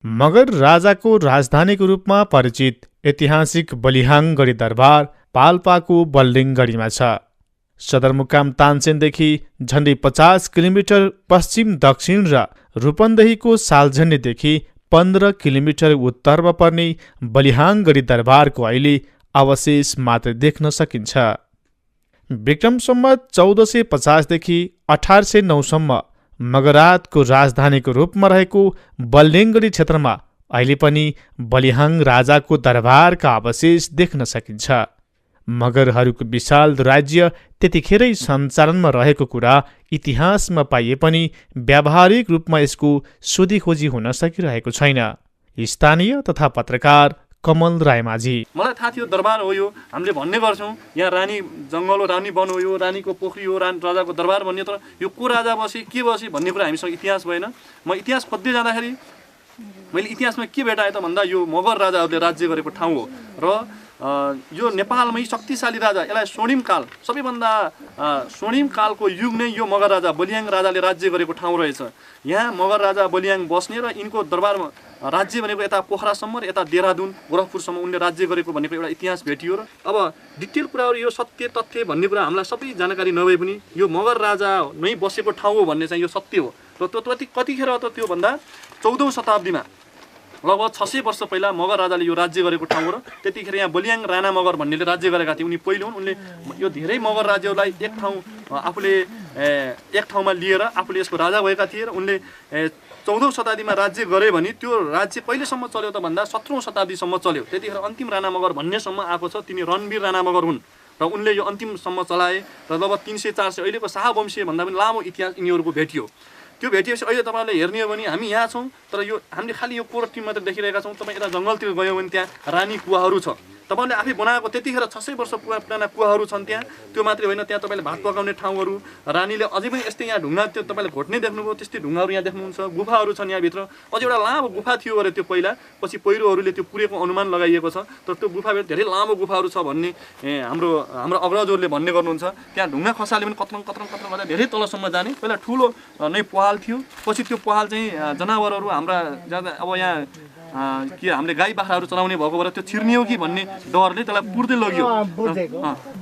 मगर राजाको राजधानीको रूपमा परिचित ऐतिहासिक बलिहाङ गढी दरबार पाल्पाको बल्लिङ गढीमा छ। सदरमुकाम तानसेनदेखि झन्डै 50 किलोमिटर पश्चिम दक्षिण र रूपन्देहीको सालझन्डीदेखि 15 किलोमिटर उत्तरमा पर्ने बलिहाङ गढी दरबारको अहिले अवशेष मात्र देख्न सकिन्छ। विक्रम सम्वत 1450 देखि 1809 सम्म मगरातको राजधानीको रूपमा रहेको बल्लिङगढी क्षेत्रमा अहिले पनि बलिहाङ राजाको दरबारका अवशेष देख्न सकिन्छ। मगरहरूको विशाल राज्य त्यतिखेरै सञ्चालनमा रहेको कुरा इतिहासमा पाइए पनि व्यावहारिक रूपमा यसको सोधीखोजी हुन सकिरहेको छैन। स्थानीय तथा पत्रकार कमल रायमाझी। मलाई थाहा थियो दरबार हो यो, हामीले भन्ने गर्छौँ यहाँ रानी जङ्गल हो, रानी वन हो, यो रानीको पोखरी हो, राजाको दरबार भन्ने, तर यो को राजा बसे के बसे भन्ने कुरा हामीसँग इतिहास भएन। म इतिहास खोज्दै जाँदाखेरि मैले इतिहासमा के भेटाएँ त भन्दा यो मगर राजाहरूले राज्य गरेको ठाउँ हो र यो नेपालमै शक्तिशाली राजा, यसलाई स्वर्णिम काल, सबैभन्दा स्वर्णिम कालको युग नै यो मगर राजा बलियाङ राजाले राज्य गरेको ठाउँ रहेछ। यहाँ मगर राजा बलियाङ बस्ने र यिनको दरबारमा राज्य भनेको यता पोखरासम्म र यता देहरादुन गोरखपुरसम्म उनले राज्य गरेको भनेको एउटा इतिहास भेटियो। र अब डिटेल कुराहरू यो सत्य तथ्य भन्ने कुरा हामीलाई सबै जानकारी नभए पनि यो मगर राजा नै बसेको ठाउँ हो भन्ने चाहिँ यो सत्य हो। र त्यो कतिखेर त त्यो भन्दा 14औं शताब्दीमा लगभग 600 वर्ष पहिला मगर राजाले यो राज्य गरेको ठाउँ हो। र त्यतिखेर यहाँ बलियाङ राणा मगर भन्नेले राज्य गरेका थिए। उनी पहिलो हुन्। उनले यो धेरै मगर राज्यलाई एक ठाउँमा लिएर आफूले यसको राजा भएका थिए र उनले 14औं शताब्दीमा राज्य गरे भने त्यो राज्य कहिलेसम्म चल्यो त भन्दा 17औं शताब्दीसम्म चल्यो। त्यतिखेर अन्तिम राणा मगर भन्नेसम्म आएको छ। तिनी रणवीर राणा मगर हुन् र उनले यो अन्तिमसम्म चलाए र लगभग 300-400 अहिलेको शाहवंशीय भन्दा पनि लामो इतिहास यिनीहरूको भेटियो। त्यो भेटिएपछि अहिले तपाईँहरूले हेर्ने हो भने हामी यहाँ छौँ, तर यो हामीले खालि यो कोरटी मात्र देखिरहेका छौँ। तपाईँ यता जङ्गलतिर गयो भने त्यहाँ रानी कुवाहरू छ। तपाईँले आफै बनाएको त्यतिखेर 600 वर्ष पुराना कुवाहरू छन् त्यहाँ। त्यो मात्रै होइन, त्यहाँ तपाईँले भात पकाउने ठाउँहरू, रानीले अझै पनि यस्तै यहाँ ढुङ्गा, त्यो तपाईँले घोट्ने देख्नुभयो त्यस्तै ढुङ्गाहरू यहाँ देख्नुहुन्छ। गुफाहरू छन् यहाँभित्र। अझै एउटा लामो गुफा थियो अरे त्यो पहिला, पछि पहिरोहरूले त्यो पुरेको अनुमान लगाइएको छ। तर त्यो गुफाभित्र धेरै लामो गुफाहरू छ भन्ने हाम्रो अग्रजहरूले भन्ने गर्नुहुन्छ। त्यहाँ ढुङ्गा खसाले पनि कत्रङ गर्दा धेरै तलसम्म जाने। पहिला ठुलो नै पहाल थियो, पछि त्यो पहाल चाहिँ जनावरहरू हाम्रा अब यहाँ हामीले गाई बाख्राहरू चलाउने भएको भएर त्यो छिर्ने हो कि भन्ने डरले त्यसलाई पुर्दै लग्यो,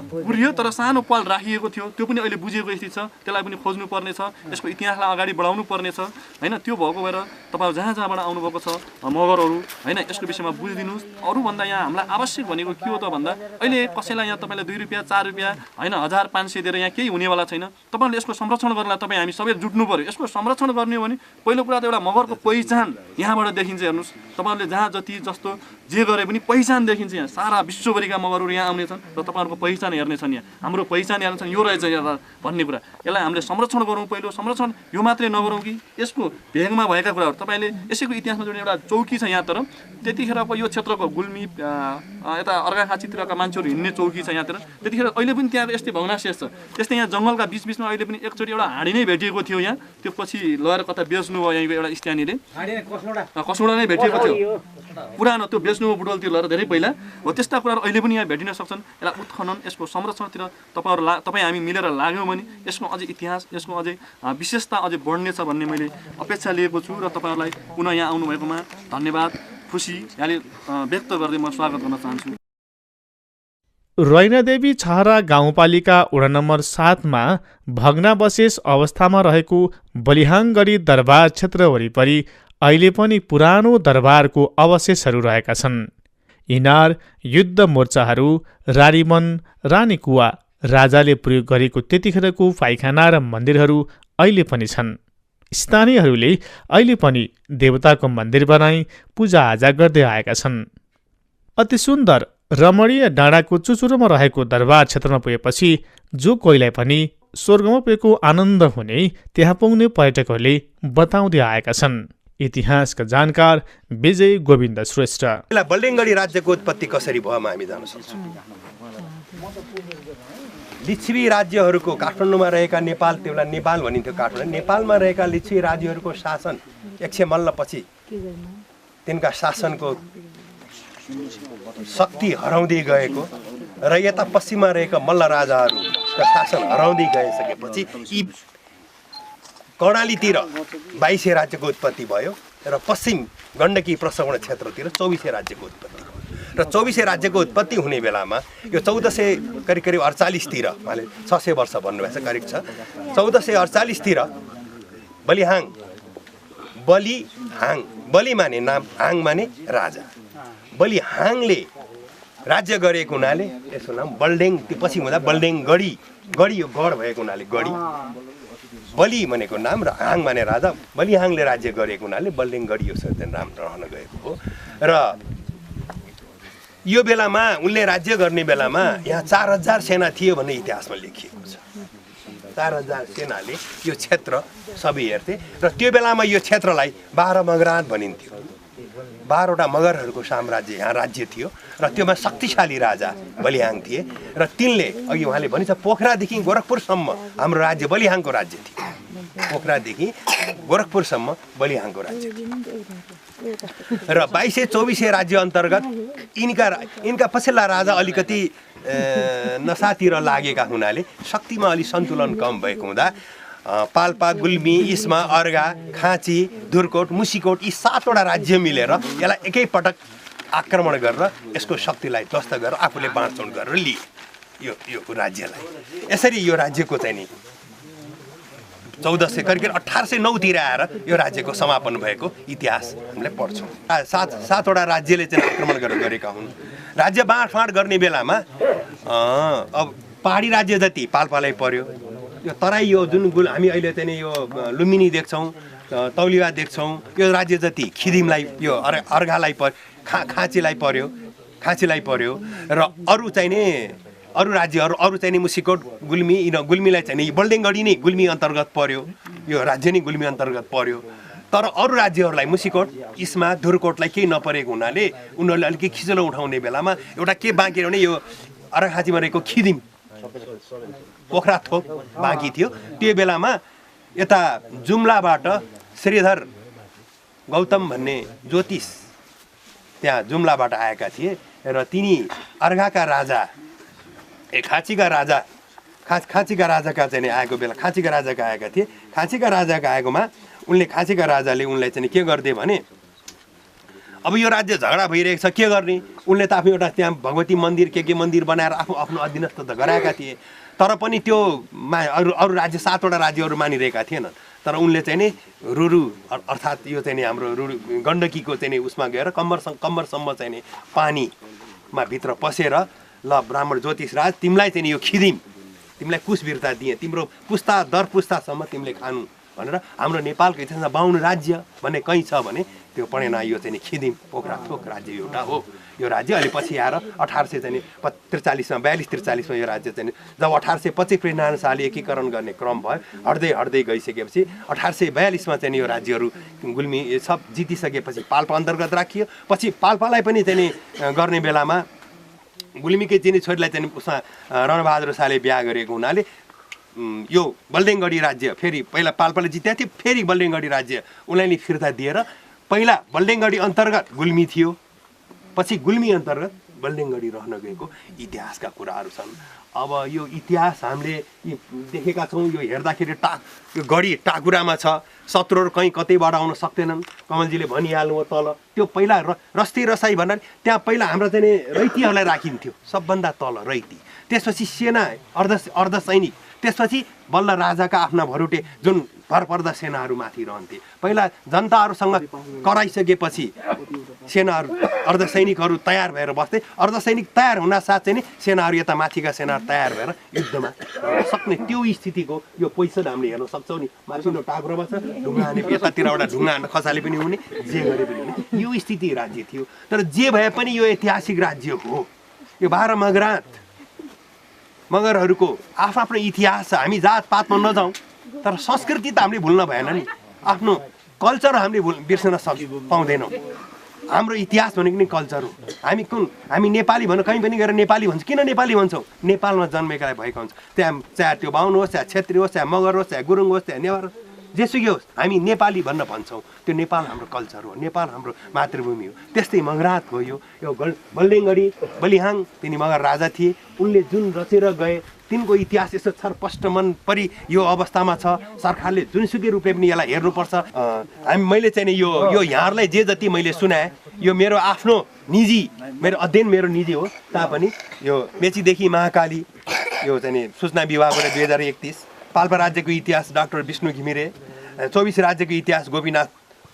पुर्यो। तर सानो पाल राखिएको थियो, त्यो पनि अहिले बुझेको स्थिति छ। त्यसलाई पनि खोज्नु पर्ने छ, यसको इतिहासलाई अगाडि बढाउनु पर्ने छ होइन। त्यो भएको भएर तपाईँ जहाँबाट आउनुभएको छ मगरहरू होइन, यसको विषयमा बुझिदिनुहोस्। अरूभन्दा यहाँ हामीलाई आवश्यक भनेको के हो त भन्दा अहिले कसैलाई यहाँ तपाईँले 2 रुपियाँ 4 रुपियाँ होइन 1500 दिएर यहाँ केही हुनेवाला छैन। तपाईँहरूले यसको संरक्षण गर्नलाई तपाईँ हामी सबै जुट्नु पऱ्यो। यसको संरक्षण गर्ने हो भने पहिलो कुरा त एउटा मगरको पहिचान यहाँबाट देखिन्छ। हेर्नुहोस्, तपाईँहरूले जहाँ जति जस्तो जे गरे पनि पहिचान देखिन्छ। यहाँ सारा विश्वभरिका मगरहरू यहाँ आउने छन् र तपाईँहरूको पहिचान हेर्नेछन्। यहाँ हाम्रो पहिचान हेर्नेछन्, यो रहेछ यहाँ भन्ने कुरा। यसलाई हामीले संरक्षण गरौँ। पहिलो संरक्षण यो मात्रै नगरौँ कि यसको भेगमा भएका कुराहरू तपाईँले यसैको इतिहासमा जोड्ने एउटा चौकी छ यहाँ। तर त्यतिखेरको यो क्षेत्रको गुल्मी यता अर्घाखाँचीतिरका मान्छेहरू हिँड्ने चौकी छ यहाँतिर। त्यतिखेर अहिले पनि त्यहाँको यस्तै भग्नाशेष छ। त्यस्तै यहाँ जङ्गलका बिचबिचमा अहिले पनि एकचोटि एउटा हाँडी नै भेटिएको थियो यहाँ। त्यो पछि लगेर कता बेच्नु भयो यहाँको एउटा स्थानीयले, कसौडा नै भेटिएको थियो पुरानो। त्यो बेच्नुभयो बुटोलतिर लगेर धेरै पहिला हो। त्यस्ता कुराहरू अहिले पनि यहाँ भेटिन सक्छन्। यसलाई उत्खनन, यसको संरक्षणतिर तपाईँ हामी मिलेर लाग्यौँ भने यसको अझै इतिहास, यसको अझै विशेषता अझै बढ्नेछ भन्ने मैले अपेक्षा लिएको छु। र तपाईँहरूलाई पुनः यहाँ आउनुभएकोमा धन्यवाद, खुसी यहाँले व्यक्त गर्दै म स्वागत गर्न चाहन्छु। रैनादेवी छहरा गाउँपालिका वडा नम्बर 7 मा भग्नावशेष अवस्थामा रहेको बलिहाङगढी दरबार क्षेत्र वरिपरि अहिले पनि पुरानो दरबारको अवशेषहरू रहेका छन्। इनार, युद्ध मोर्चाहरू, रानीवन, रानीकुवा, राजाले प्रयोग गरेको त्यतिखेरको पाइखाना र मन्दिरहरू अहिले पनि छन्। स्थानीयहरूले अहिले पनि देवताको मन्दिर बनाई पूजाआजा गर्दै आएका छन्। अति सुन्दर रमणीय डाँडाको चुचुरोमा रहेको दरबार क्षेत्रमा पुगेपछि जो कोहीलाई पनि स्वर्गमा पुगेको आनन्द हुने त्यहाँ पुग्ने पर्यटकहरूले बताउँदै आएका छन्। इतिहासका जानकार विजय गोविन्द श्रेष्ठ। बल्लिङगढी राज्यको उत्पत्ति कसरी भयो हामी जान सक्छौँ। लिच्छवी राज्यहरूको काठमाडौँमा रहेका नेपाल, त्यसलाई नेपाल भनिन्थ्यो काठमाडौँ, नेपालमा रहेका लिच्छवी राज्यहरूको शासन 100 मल्लपछि तिनका शासनको शक्ति हराउँदै गएको र यता पश्चिममा रहेका मल्ल राजाहरूका शासन हराउँदै गइसकेपछि यी कर्णालीतिर 2200 राज्यको उत्पत्ति भयो। र पश्चिम गण्डकी प्रसवण क्षेत्रतिर 2400 राज्यको उत्पत्ति र 2400 राज्यको उत्पत्ति हुने बेलामा यो 1400 करिब 48तिर उहाँले 600 वर्ष भन्नुभएको छ करिब छ 1448तिर बली माने नाम, हाङ माने राजा। बलिहाङले राज्य गरेको हुनाले यसको नाम बल्डेङ, त्यो पछि हुँदा बल्डेङ गढी यो गढ भएको हुनाले गढी, बलि भनेको नाम र हाङ माने राजा, बलिहाङले राज्य गरेको हुनाले बल्डेङ गढी यो नाम रहन गएको हो। र यो बेलामा उनले राज्य गर्ने बेलामा यहाँ 4000 सेना थियो भन्ने इतिहासमा लेखिएको छ। 4000 सेनाले यो क्षेत्र सबै हेर्थे र त्यो बेलामा यो क्षेत्रलाई 12 मगरात भनिन्थ्यो। 12वटा मगरहरूको साम्राज्य यहाँ राज्य थियो र त्योमा शक्तिशाली राजा बलिहाङ थिए र तिनले अघि उहाँले भनिन्छ पोखरादेखि गोरखपुरसम्म हाम्रो राज्य बलिहाङको राज्य थियो। पोखरादेखि गोरखपुरसम्म बलिहाङको राज्य थियो र 2200-2400 राज्य अन्तर्गत यिनका पछिल्ला राजा अलिकति नसातिर लागेका हुनाले शक्तिमा अलि सन्तुलन कम भएको हुँदा पाल्पा, गुल्मी, इस्मा, अर्घा, खाँची, धुर्कोट, मुसिकोट यी 7वटा राज्य मिलेर यसलाई एकैपटक आक्रमण गरेर यसको शक्तिलाई ध्वस्त गरेर आफूले बाँडचुँड गरेर लिए यो राज्यलाई। यसरी यो राज्यको चाहिँ नि 1400 करिब 1809तिर आएर यो राज्यको समापन भएको इतिहास हामीले पढ्छौँ। 7वटा राज्यले चाहिँ आक्रमण गरेका हुन्। राज्य बाँडफाँड गर्ने बेलामा अब पहाडी राज्य जति पाल्पालाई पर्यो, यो तराई यो जुन हामी अहिले चाहिँ यो लुम्बिनी देख्छौँ, तौलिया देख्छौँ, यो राज्य जति खिदिमलाई यो अर्घालाई खाँचीलाई पर्यो र अरू राज्यहरू अरू चाहिँ नि मुसिकोट, गुल्मीलाई चाहिँ नि बल्डेङगढी नै गुल्मी अन्तर्गत पर्यो, यो राज्य नै गुल्मी अन्तर्गत पर्यो। तर अरू राज्यहरूलाई मुसिकोट, इस्मा, धुर्कोटलाई केही नपरेको हुनाले उनीहरूले अलिकति खिचलो उठाउने बेलामा एउटा के बाँकी भने यो अर्घाखाँचीमा रहेको खिदिम पोखरा थोक बाँकी थियो। त्यो बेलामा यता जुम्लाबाट श्रीधर गौतम भन्ने ज्योतिष त्यहाँ जुम्लाबाट आएका थिए र तिनी अर्घाका राजा खाँचीका राजाका चाहिँ आएको बेला खाँचीका राजाका आएका थिए। खाँचीका राजाका आएकोमा खाँचीका राजाले उनलाई चाहिँ के गरिदिए भने अब यो राज्य झगडा भइरहेको छ के गर्ने, उनले त आफ्नो एउटा त्यहाँ भगवती मन्दिर के मन्दिर बनाएर आफ्नो अधीनस्थ त गराएका थिए। तर पनि त्यो अरू राज्य 7वटा राज्यहरू मानिरहेका थिएनन्। तर उनले चाहिँ नि रुरु अर्थात् यो चाहिँ नि हाम्रो रुरु गण्डकीको चाहिँ नि उसमा गएर कम्मरसम्म चाहिँ नि पानीमा भित्र पसेर ल ब्राह्मण ज्योतिषराज तिमीलाई चाहिँ नि यो खिदिम तिमीलाई कुशवीरता दिएँ, तिम्रो पुस्ता दर पुस्तासम्म तिमीले खानु भनेर हाम्रो नेपालको इतिहासमा 52 राज्य भन्ने कहीँ छ भने त्यो पढेन। यो चाहिँ नि खिदिम पोखराथोक राज्य एउटा हो। यो राज्य अहिले पछि आएर 1843मा यो राज्य चाहिँ जब 1825 पृथ्वीनारायण शाहले एकीकरण गर्ने क्रम भयो हट्दै गइसकेपछि 1842मा चाहिँ यो राज्यहरू गुल्मी सब जितिसकेपछि पाल्पा अन्तर्गत राखियो। पछि पाल्पालाई पनि चाहिँ गर्ने बेलामा गुल्मीकै चिनी छोरीलाई चाहिँ उसमा रणबहादुर शाहले बिहा गरेको हुनाले यो बल्डेङगढी राज्य फेरि पहिला पाल्पाले जितेको थियो, फेरि बल्डेङगढी राज्य उनलाई नि फिर्ता दिएर पहिला बल्डेङगढी अन्तर्गत गुल्मी थियो, पछि गुल्मी अन्तर्गत बल्डेङगढी रहन गएको इतिहासका कुराहरू छन्। अब यो इतिहास हामीले देखेका छौँ। यो हेर्दाखेरि यो गढी टाकुरामा छ, शत्रुहरू कहीँ कतैबाट आउन सक्दैनन्। कमलजीले भनिहाल्नु हो तल त्यो पहिला रस्ती रसाई भन्नाले त्यहाँ पहिला हाम्रो चाहिँ रैतीहरूलाई राखिन्थ्यो सबभन्दा तल रैती, त्यसपछि सेना अर्धसैनिक, त्यसपछि बल्ल राजाका आफ्ना भरुटे जुन भरपर्दा सेनाहरू माथि रहन्थे। पहिला जनताहरूसँग कराइसकेपछि सेनाहरू अर्धसैनिकहरू तयार भएर बस्थे, अर्धसैनिक तयार हुनासाथ चाहिँ नि सेनाहरू यता माथिका सेनाहरू तयार भएर युद्धमा सक्ने त्यो स्थितिको यो पोजिसन हामीले हेर्न सक्छौँ नि। माथिल्लो टाग्रोमा छ, ढुङ्गा हाने यतातिरबाट ढुङ्गा हान्न खसाले पनि हुने, जे गरे पनि हुने यो स्थिति राज्य थियो। तर जे भए पनि यो ऐतिहासिक राज्य हो। यो 12 मगरहरूको आफ्नो इतिहास छ। हामी जातपातमा नजाउँ तर संस्कृति त हामीले भुल्न भएन नि। आफ्नो कल्चर हामीले बिर्सन पाउँदैनौँ। हाम्रो इतिहास भनेको नि कल्चर हो। हामी नेपाली भनौँ, कहीँ पनि गएर नेपाली भन्छ। किन नेपाली भन्छौँ? नेपालमा जन्मेका भएका हुन्छ। त्यहाँ चाहे त्यो बाहुन होस्, चाहे छेत्री होस्, चाहे मगर होस्, चाहे गुरुङ होस्, चाहे नेवार होस्, जेसुकै होस् हामी नेपाली भन्न भन्छौँ, त्यो नेपाल हाम्रो कल्चर हो, नेपाल हाम्रो मातृभूमि हो। त्यस्तै मगरातको यो बल्देङगढी बलिहाङ तिनी मगर राजा थिए, उनले जुन रचेर गए तिनको इतिहास यसो छरपष्ट मन परि यो अवस्थामा छ। सरकारले जुनसुकै रूपले पनि यसलाई हेर्नुपर्छ। मैले चाहिँ नि यो यहाँहरूलाई जे जति मैले सुनाएँ यो मेरो आफ्नो निजी मेरो अध्ययन मेरो निजी हो तापनि यो मेचीदेखि महाकाली यो चाहिँ नि सूचना विभागबाट 2031, पाल्पा राज्यको इतिहास डाक्टर विष्णु घिमिरे, 24 राज्यको इतिहास गोपीनाथ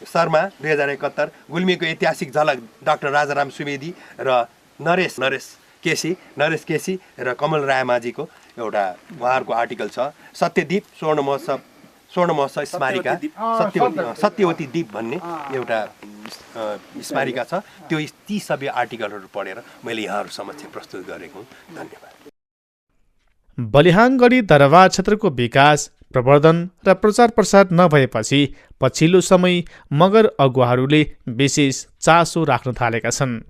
शर्मा 2071, गुल्मीको ऐतिहासिक झलक डाक्टर राजाराम सुवेदी र नरेश केसी र कमल रायमाझीको एउटा उहाँहरूको आर्टिकल छ। सत्यदीप स्वर्ण महोत्सव स्मारिका सत्यवती दीप भन्ने एउटा स्मारिका छ। त्यो ती सबै आर्टिकलहरू पढेर मैले यहाँहरू समक्ष प्रस्तुत गरेको हुँ। धन्यवाद। बलिहाङगढी दरबार क्षेत्रको विकास, प्रवर्धन र प्रचार प्रसार नभएपछि पछिल्लो समय मगर अगुवाहरूले विशेष चासो राख्न थालेका छन्।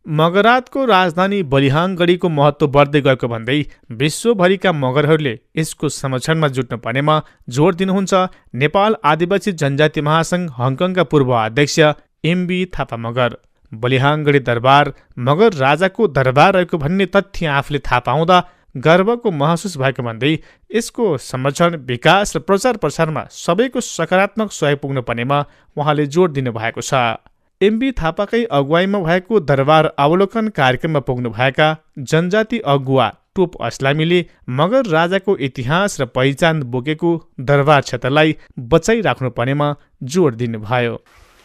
मगरातको राजधानी बलिहाङगढीको महत्त्व बढ्दै गएको भन्दै विश्वभरिका मगरहरूले यसको संरक्षणमा जुट्नु पर्नेमा जोड दिनुहुन्छ नेपाल आदिवासी जनजाति महासङ्घ हङकङका पूर्व अध्यक्ष एमबी थापा मगर। बलिहाङगढी दरबार मगर राजाको दरबार रहेको भन्ने तथ्य आफूले थाहा पाउँदा गर्वको महसुस भएको भन्दै यसको संरक्षण, विकास र प्रचार प्रसारमा सबैको सकारात्मक सहयोग पुग्नु पर्नेमा उहाँले जोड दिनुभएको छ। एमबी थापाकै अगुवाईमा भएको दरबार अवलोकन कार्यक्रममा पुग्नुभएका जनजाति अगुवा टोप अस्लामीले मगर राजाको इतिहास र पहिचान बोकेको दरबार क्षेत्रलाई बचाइराख्नु पर्नेमा जोड दिनुभयो।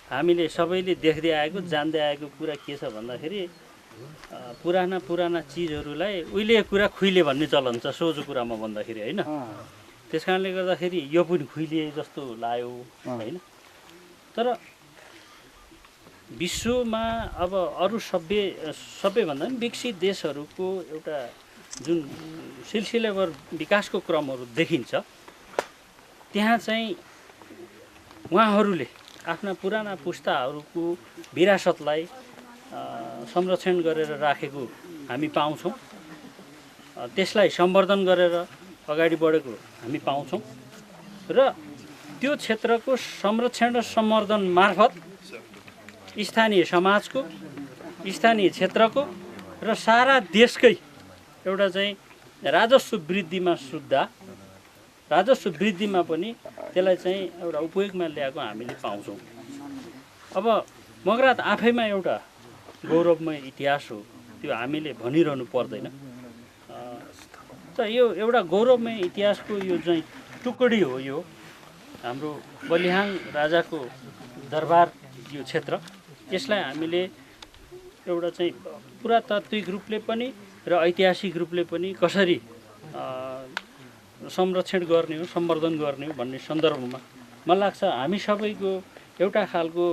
हामीले सबैले देख्दै आएको जान्दै आएको कुरा के छ भन्दाखेरि पुराना चिजहरूलाई उहिले कुरा खुइले भन्ने चलन छ सोझो कुरामा भन्दाखेरि होइन। त्यस कारणले गर्दाखेरि यो पनि खुइले जस्तो लाग्यो होइन। तर विश्वमा अब अरू सबैभन्दा पनि विकसित देशहरूको एउटा जुन सिलसिलावार विकासको क्रमहरू देखिन्छ त्यहाँ चाहिँ उहाँहरूले आफ्ना पुराना पुस्ताहरूको विरासतलाई संरक्षण गरेर राखेको हामी पाउँछौँ, त्यसलाई सम्वर्धन गरेर अगाडि बढेको हामी पाउँछौँ र त्यो क्षेत्रको संरक्षण र सम्वर्धन मार्फत स्थानीय समाजको, स्थानीय क्षेत्रको र सारा देशकै एउटा चाहिँ राजस्व वृद्धिमा पनि त्यसलाई चाहिँ एउटा उपयोगमा ल्याएको हामीले पाउँछौँ। अब मगरात आफैमा एउटा गौरवमय इतिहास हो, त्यो हामीले भनिरहनु पर्दैन। त यो एउटा गौरवमय इतिहासको यो चाहिँ टुकडी हो यो हाम्रो बलिहाङ राजाको दरबार यो क्षेत्र। यसलाई हामीले एउटा चाहिँ पुरातात्विक रूपले पनि र ऐतिहासिक रूपले पनि कसरी संरक्षण गर्ने हो, सम्वर्धन गर्ने हो भन्ने सन्दर्भमा मलाई लाग्छ हामी सबैको एउटा खालको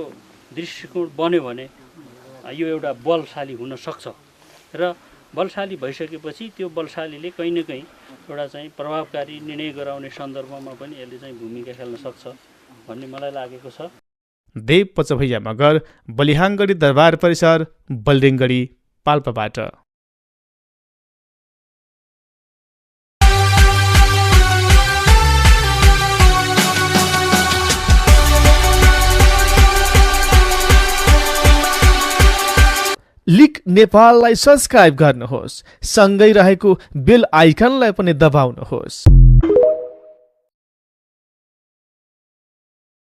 दृष्टिकोण बन्यो भने यो एउटा बलशाली हुन सक्छ र बलशाली भइसकेपछि त्यो बलशालीले कहीँ न कहीँ एउटा चाहिँ प्रभावकारी निर्णय गराउने सन्दर्भमा पनि यसले चाहिँ भूमिका खेल्न सक्छ भन्ने मलाई लागेको छ। देव पचभैया मगर, बलिहाङगढी दरबार परिसर, बल्देङगढी, पाल्पाबाट। लिक नेपाललाई सब्स्क्राइब गर्नुहोस्, सँगै रहेको बेल आइकनलाई पनि दबाउनुहोस्।